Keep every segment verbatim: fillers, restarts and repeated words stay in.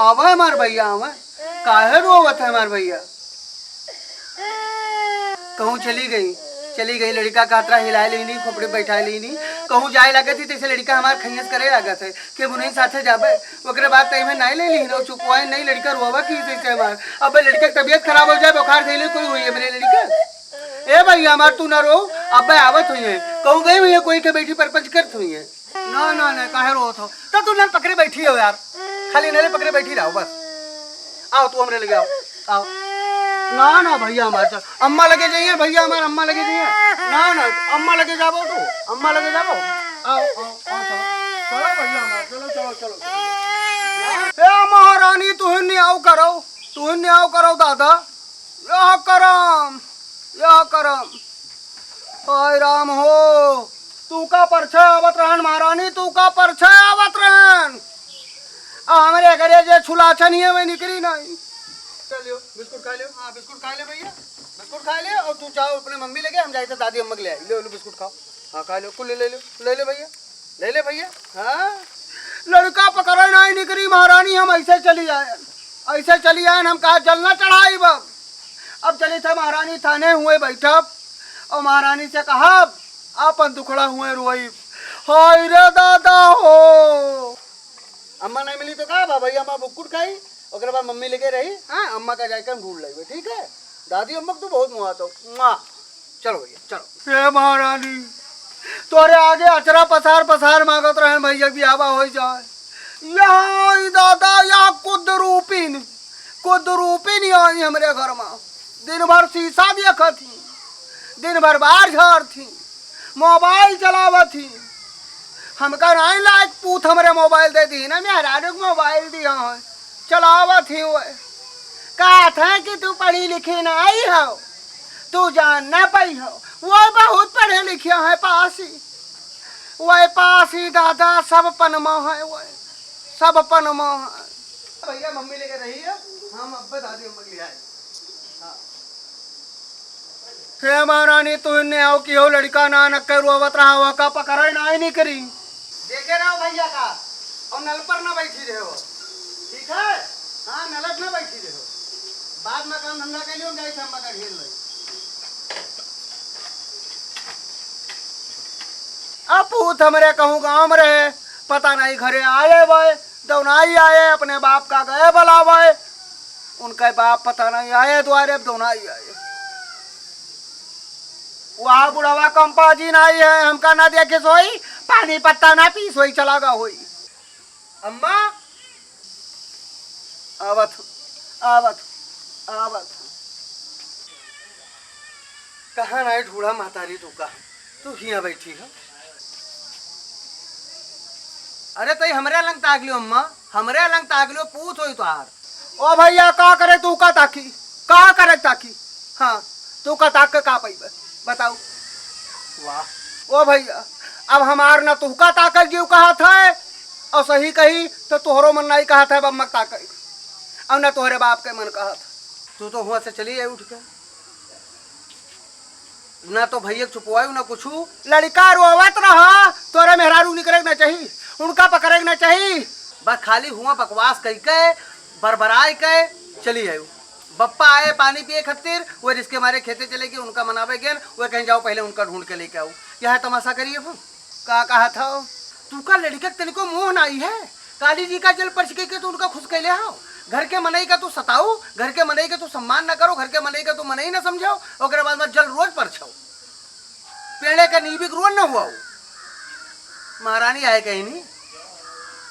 आवा हमार भइया, आवा। काहे रोवत है हमार भइया? कहूँ चली गई, चली गई, लड़िका का अतरा हिलाए लेनी, खोपड़ी बैठाए लेनी। कहूँ जाए लागत ही, तैसे लड़िका हमार खैयस करे लागत है कि मुनई साथे जाबे। ओकरे बाद तई में नाई ले ली, ना चुपवाए, नहीं लड़िका रोवा की तैसे हमार। अब लड़िका के तबियत खराब हो जाए, बुखार धइले कोई हुई है मेरे लड़िका। ए भइया हमार, तू ना रो, अब आवत हुई है। कहूँ गई हुई है, कोई के बैठी परपंच करत हुई है। ना, ना, ना, काहे रोत हो? तो तू नल पकड़े बैठी हो यार, खाली नले पकड़े बैठी रहो बस। आओ, तू हमरे लगे आओ, आओ। ना, ना, भइया हमार, चल, अम्मा लगे जाइए, भइया हमार, अम्मा लगे जाइए। ना, ना, अम्मा लगे जाबो तू, अम्मा लगे जाबो। आओ, आओ, आओ, चलो, चलो भइया हमार, चलो, चलो, चलो, चलो। ए महारानी, तू ही न्याव करो, तू ही न्याव करो दादा। यह करम, यह करम। हाय राम हो, तू का परछाय आवत रहन महारानी, तू का परछाय आवत रहन। आ हमरे घरे जे छुलाछन ही है, वह निकरी नहीं। चलियो, बिस्कुट खा लियो। हाँ, बिस्कुट खा ले भइया, बिस्कुट खा ले। और तू जाओ अपने मम्मी लगे, हम जाए थे दादी अम्मा के ले आई। ले लो बिस्कुट खाओ। हाँ, खा लो, कुल ले, ले लो, ले ले भइया, ले ले भइया। हाँ, लड़िका पकड़े नहीं निकरी महारानी, हम ऐसे चली आए, ऐसे चली आए, हम कहा जल ना चढ़ाई अब। अब चली थे महारानी थाने हुए बैठब और महारानी से कहब आपन दुखड़ा हुए रोइब। हाय रे दादा हो। अम्मा नहीं मिली तो का बा भइया, अम्मा बिस्कुट खाई, ओकरे बाद मम्मी लगे रही। हाँ, अम्मा का जाके हम ढूंढ लेबे, ठीक है? दादी अम्मा के तू बहुत मुआ तो। मुआ। चलो भइया, चलो। हे महारानी, तोरे आगे अचरा पसार पसार मांगत रहन भइया, बियाह होई जाए। यहाँ आई दादा, यहाँ कुद्रूपिन, कुद्रूपिन आई हमरे घर में। दिन भर शीशा देखत ही, दिन भर बाहर झारत ही, मोबाइल चलावत ही। हमका नाई लायक पूत हमरे मोबाइल दे दी ना, मेहरारू के मोबाइल दिया है, चलावत ही। वो कहत है कि तू पढ़ी लिखी नाई हो, तू जान ना पाई हो। वो बहुत पढ़े लिखे हैं, पास ही, वह पास ही दादा, सब पनमा है, वह सब पनमा है। भइया मम्मी लेके रही है, हम अब्बे दादी अम्मा के ले आए। हाँ। हे महारानी, तू इन्ने आओ कि हो लड़िका ना नक्के रोवत रहा, वह का पकड़े ना ही नहीं करी। देखे रहो भइया का, और नल पर ना बैठी रहे हो, ठीक है? हाँ, नल पर ना बैठी रहे हो। बाद में काम धंधा कर लियो, हम जाए थे अम्मा का घेर ले। अब पूत हमरे कहूँ गाँव में रहे, पता नहीं घरे आए बाए, दौनाई आए, अपने बाप का गए बुलावे। उनके बाप पता नहीं आए द्वारे, अब दौनाई आए। वह बुढ़वा कंपा जी नहीं है, हमका ना देखे सोई, पानी पत्ता ना पी सोई, चला गा होई। अम्मा, आवत हूँ, आवत हूँ, आवत हूँ। कहाँ नाई ढूंढा महतारी तू का? तू हियाँ बैठी हो। अरे तई हमरे लंग ताक लियो अम्मा, हमरे लंग ताक लियो, पूत होई तोहार। ओ भइया, का करे तू का ताकी? का करे ताकी? हाँ, तू का ताक के का पइबे? बताऊ। वाह। ओ भइया, अब हमार ना तुहका ताकल जीव कहत है, और सही कही तो तोहरो मन नाई कहत है, अब अम्मा के ताकल, और ना तोहरे बाप के मन कहत है। तू तो हुआ से चली आई उठ के। ना तो भइया के चुपवायु, ना कुछू। लड़िका रोवत रहा, तोरे मेहरारू निकरे के ना चाही, उनका पकड़े के ना चाही। बस खाली हुआ बकवास कई के, बरबराई के चली आयु। बप्पा आए पानी पिए खातिर, वो रिस्के मारे खेते चले गए, उनका मनावे गेन, वो कहीं जाओ पहले उनका ढूंढ के लेके आओ। यह तमाशा करिए हम। का कहा था? तू का लड़िका के तनिको मोह ना आई है? काली जी का जल पर्च के, के तू उनका खुश कैले हो। घर के मनई का तू सताऊ, घर के मनई का तू सम्मान ना करो, घर के मनई का तू मनई ना समझो, ओकरे बाद में जल रोज परछाओ। पेड़े का नीबिक रोज ना हुआ हो। महारानी आए कहीं नहीं।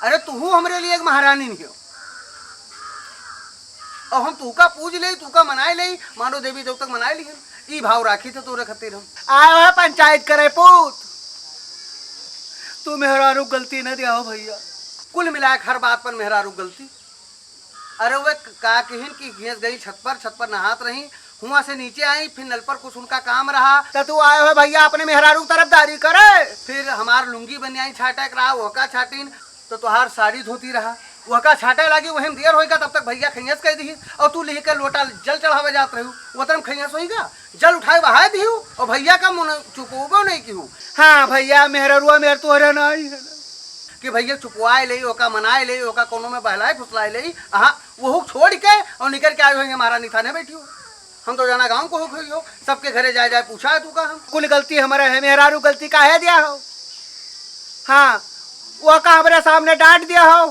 अरे तू हमरे लिए एक महारानी नहीं हो। और हम तू का पूज ले, तू का मनाए ले, मानो देवी देवता के मनाए लिहन। ई भाव राखी थे तोरे खातिर हम। आए हो पंचायत करे पूत। तू मेहरारू गलती न दिया हो भइया। कुल मिलाए के हर बात पर मेहरारू गलती। अरे वे का किहिन कि गैस गई छत पर, छत पर नहात रही, हुआ से नीचे आई, फिर नल पर कुछ उनका काम रहा। तो तू आए हो भइया अपने मेहरारू की तरफदारी करे। फिर हमार लुंगी बनियाई छाटे के रहा, वहका छाटिन, तो तोहार साड़ी धोती रहा, वहका छाटे लागी, वही में देर होइगा, तब तक भइया खैयस कह दी, और तू लिह के लोटा जल चढ़ावे जात रहू, वो तरह खैयस होइगा, जल उठाए बहाए दिहू, और भइया का मुन चुपौबो नहीं किहू। हाँ भइया, मेहररुआ मेहर तोहरे नहीं है। कि भइया चुपवाए लेई, ओका मनाए लेई, ओका कउनो में बहलाए फुसलाए लेई। अहा, वहू छोड़ि के अउर निकरि के आइ होइहैं महारानी थाने बैठी हो। हम तउ जाना गाँव क होइहौ, सबके घरे जाइ जाइ पूछा है तू का हम। कुल गलती हमरे है, मेहरारू गलती काहे दिया हो? हाँ, ओका हमरे सामने डाँट दिया हो,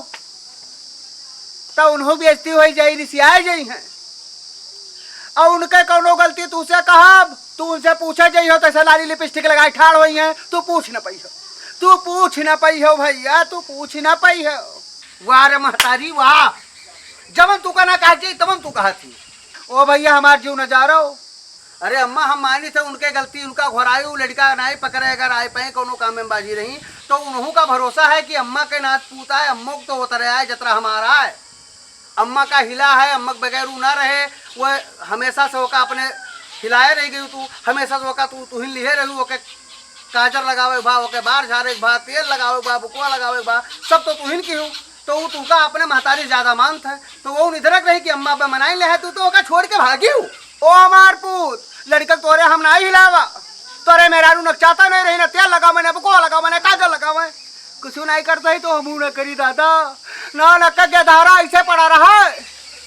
तउ उनहू बेइज्जती होइ जाई, रिसियाए जइहैं। अउर उनके कउनो गलती तूसे कहब, तू उनसे पूछे जइहो, तइसे लाली लिपिस्टिक लगाए ठाड़ होइहैं, तू पूछ न पइहो, तू पूछ न पइहो भइया, तू पूछ न पइहो। वाह रे महतारी, वाह, जवन तू कहना कहत जाई, तवन तू कहत ही। ओ भइया, हमार जीव न जा रहो। अरे अम्मा, हम मानी थे उनके गलती, उनका घोराई, उ लड़िका नाहीं पकड़े, अगर आए पाए कउनो काम में बाझी रही, तउ उनहू का भरोसा है कि अम्मा के नात पूत आए, अम्मो क तउ उतरे आए, जतरा हमार आए। अम्मा का हिला है, अम्मा के बगैर उ ना रहे, वो हमेसा से ओका अपने हिलाए रहि गई तू, हमेसा से ओका तू, तुहिन लिहे रही, ओके काजर लगावे के भा, ओके बार झारे के भा, तेल लगावे के भा, बुकवा लगावे के भा, सब तउ तुहिन किहू। तउ उ तुका अपने महतारी ज्यादा मानत है, तउ वो निधरक रही कि अम्मा अब मनाई ले है, तू तउ ओका छोड़ि के भागी हू। ओ हमार पूत, लड़िका क तोरे हम नाहीं हिलावा, तोरे मेहरारू नकचाता नाहीं रही, न तेल लगावे, न बुकवा लगावे, न काजर लगावे, कुछु नाहीं करत ही तउ हमहू न करी दादा, न नक्का के धारा अइसे पड़ा रहा है।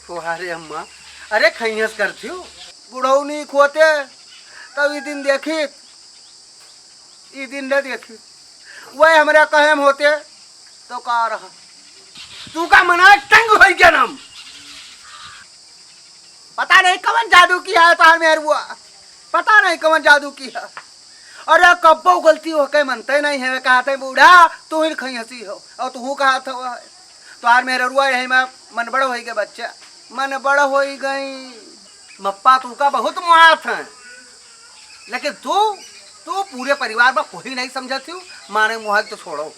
वाह रे अम्मा, अरे खइहस करथिउ। बुढ़ौनी खोते तब ई दिन देखित, ई दिन न देखित। वह हमरे कहे में होते तउ का रहा। तू का मना तंग होइ गया नाम। पता नहीं कवन जादू किहा है तोहार मेहरुआ, पता नहीं कवन जादू किहा। अरे कब्बो गलती ओके मनते नहीं है, कहत है बूढ़ा तू ही खइहसी हो, अउर तू कहत हो तोहार मेहरुआ यही में मन बड़ होइ गए बच्चा, मन बड़ होइ गई। मप्पा तू का बहुत मुहात है, लेकिन तू, तू पूरे परिवार में कोई नहीं समझत ही, माने मुहाई तो छोड़ो।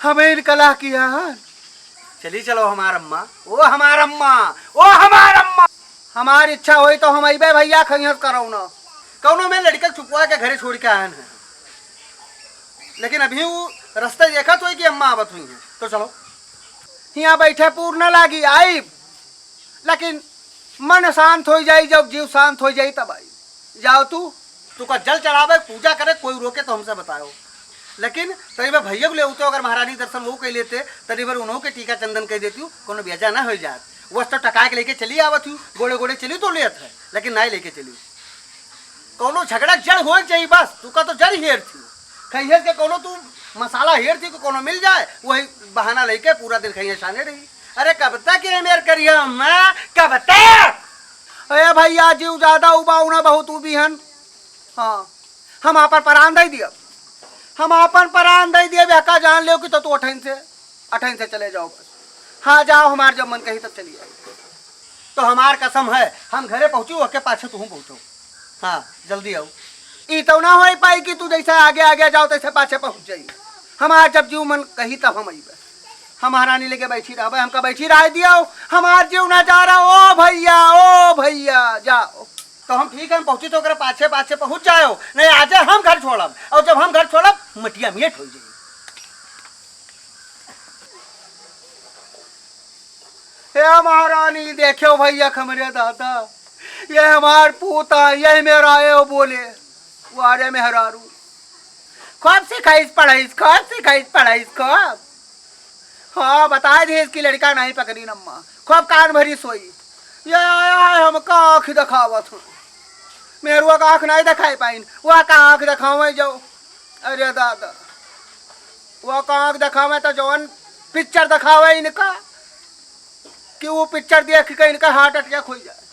हमें इनकला किहा है। चली चलो हमार अम्मा, ओ हमार अम्मा, ओ हमार अम्मा। हमार इच्छा होई तउ हम अइबे भइया, खइहस करउना। कउनो में लड़िका चुपवा के घरे छोड़ि के आयन है, लेकिन अभी उ रस्ते देखत होई कि अम्मा आवत होइहैं, तउ चलो। हियाँ बैठे पूर न लागी, आइब, लेकिन मन शांत होइ जाई, जब जीव शांत होइ जाई तब आई। जाओ तू। तू का जल चढ़ावे, पूजा करे, कोई रोके तो हमसे बताओ। लेकिन तनी भर भइया को ले उतो, अगर महारानी दर्शन वो कइ लेते, तनी भर उन्हों के टीका चंदन कइ देती हूँ, कोनो बेजा ना होइ जात। वस तो टकाए के लेके चली आवत हूँ, गोड़े गोड़े चली तो लेत है, लेकिन नाहीं लेके चली। कउनो झगड़ा जड़ होइ जाई बस, तू का तो जड़ हेर थी। खइहस के कउनो तू मसाला हेर थी, कउनो मिल जाए, वही बहाना लेके पूरा दिन खइहस छाने रही। अरे कब तक ये मेर करिया अम्मा, कब तक? अरे भइया, जीव ज्यादा उबाऊ ना, बहुत उबी हन। हाँ, हम आपन परान दइ दियब, हम आपन परान दइ दियब, एका जान लेव कि तो तू अठइन से, अठइन से चले जाओ बस। हाँ जाओ, हमार जब मन कही तब चली आओ। तो हमार कसम है, हम घरे पहुँची, ओके पाछे तुहूँ पहुँचो। हाँ, जल्दी आओ। ई तो ना होइ पाई कि तू जइसे आगे आगे जाओ तइसे पाछे पहुँच जाई। हमार जब जीव मन कही तब हम अइबे। हम महारानी लेके बैठी रहबे, हमका बैठी रह दियो। हमार जीव ना जा रहा, ओ भइया, ओ भइया, जाओ। तो हम ठीक है, हम पहुँची तो ओकरे पाछे पाछे पहुँच जाओ, नहीं आजे हम घर छोड़ब, अउर जब हम घर छोड़ब मटिया मेट होइ जाई। हे महारानी, देख्यो भइया, हमरे दादा, ये हमार पूता, यही मेर आयो बोले, वारे मेहरारू, खूब सिखाइस पढ़ाइस, खूब सिखाइस पढ़ाइस, खूब। हाँ, बताइ दिहिस कि लड़िका नाहीं पकड़ी नम्मा, खूब कान भरी सोई। ये आया है, हमका आँख देखावत हूँ। मेहरुआ का आँख नाहीं देखाइ पाइन, वह का आँख देखावे जाओ। अरे दादा, वह का आँख देखावे तो जवन पिक्चर देखावे इनका, कि वो पिक्चर देख के इनका हार्ट अटैक होइ जाए।